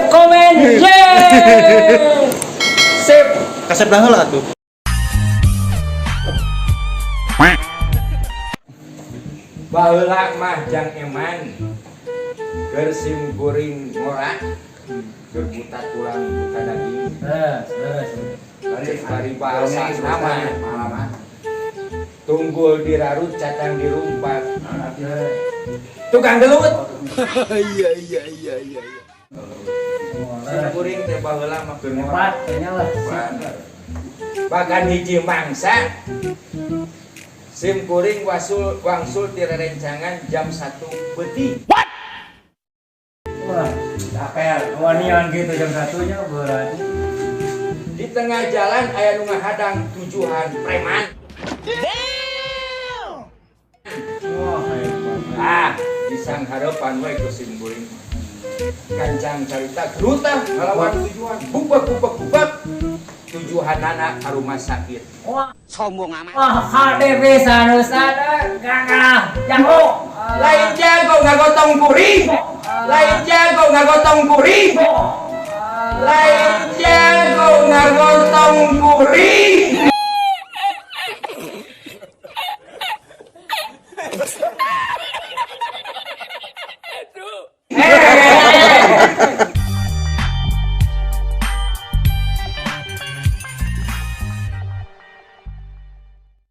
Komen, yeay. Sip. Kasep dah heula atuh. Baheula mah jang eman. Keur sim kuring ngora. Keur buta tulang buta daging. Beres, beres. Cek paribasa nama. Tunggul dirarut, catang dirumpak. Tukang gelut. Iya. Sim kuring teh baheula mah keur ngora. Hebat kayaknya lah. Bahkan hiji mangsa sim kuring wasul wangsul ti rerencangan jam 1 peuting. Wah, apel. Wanian gitu jam satunya berarti. Di tengah jalan aya nu ngahadang tujuhan preman. Wah, hebat. Ah, disang harapan we ku sim kuring. Gancang carita gerutah ngalawan tujuan. Bubak bubak bubak. Tujuhanana ka rumah sakit. Wah, Sombong amat. Wah, KDP sanusana gagah jago. Lain jago ngagotong kuring. Lain jago ngagotong kuring. Lain jago